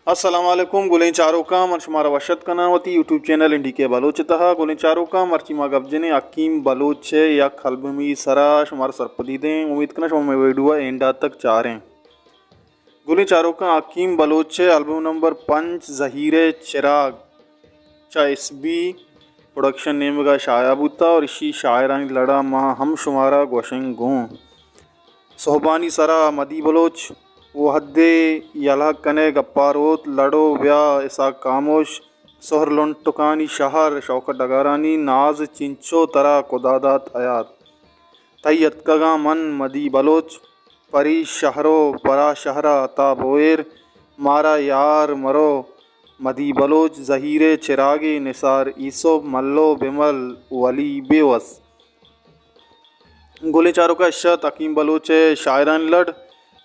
السلام علیکم گلیں چاروکاں، من شمارا وش اتک کناں وتی یوٹیوب چینل این ڈی کے بلوچ ءِ تہا۔ گلیں چاروکاں، مرچی ما گپ جنیں حکیم بلوچ ءِ یک البمی سرا شمارا سرپدی دیں۔ امید کناں شما مئے ویڈیو ءَ اینڈا تک چاریں۔ گلیں چاروکاں، حکیم بلوچ ءِ البم نمبر پنچ زہیر ءِ چراگ چہ ایس بی پروڈکشن نیمگ ءَ شائع بوتا اور اشی شاعرانی لڑا ما ہم شمارا گوشنگ گوں۔ سہبانی سرا مدی بلوچ، وہدے یلہ کنے گپا روت، لڑو بیا اسحاق خاموش، سہر لنٹکانی شہر، شوکت ڈگارانی ناز، چنچو ترا خدا دات حیات۔ تئی اتکگاں من مدی بلوچ، پری شہرو پرا شہرا عطا بوئیر، مارا یار مرو مدی بلوچ، زہیر ءِ چراگے نثار ایسپ، ملو بمل ولی بے وس۔ گلیں چاروکاں، اشت حکیم بلوچ ءِ شاعرانی لڑ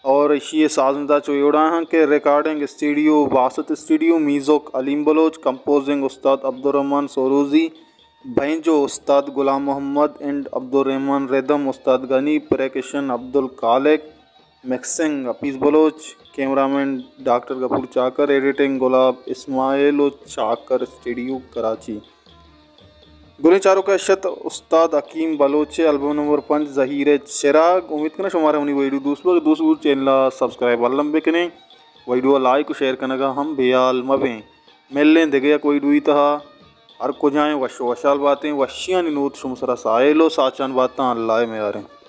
اور اشی ءِ سازندہ چو ایوڑا ہاں کہ recording studio Basit studio, music Aleem Baloch, composing استاد عبدالرحمن سوروزی، بینجو استاد غلام محمد اینڈ عبدالرحمن، ردم استاد غنی، پریکشن عبدالخالق، مکسنگ حفیظ بلوچ، کیمرہ مین ڈاکٹر غفور چاکر، ایڈیٹنگ گلاب اسماعیل و چاکر اسٹوڈیو کراچی۔ گلیں چاروکاں، اشت استاد حکیم بلوچ ءِ البم نمبر پنچ زہیر ءِ چراگ۔ امید کناں شمارا منی ویڈیو دوست بوت، دوست بوت چینل ءَ سبسکرائب الم بکنیں، ویڈیو ءَ لائک و شیئر کنگا ہم بے حال مبیں۔ ملیں دگہ یک ویڈیوی تہا، ہر کجائیں وش و وشحال باتیں، وشیانی نود شمے سرا ساحل و ساچان باتاں، اللہ ءِ میاریں۔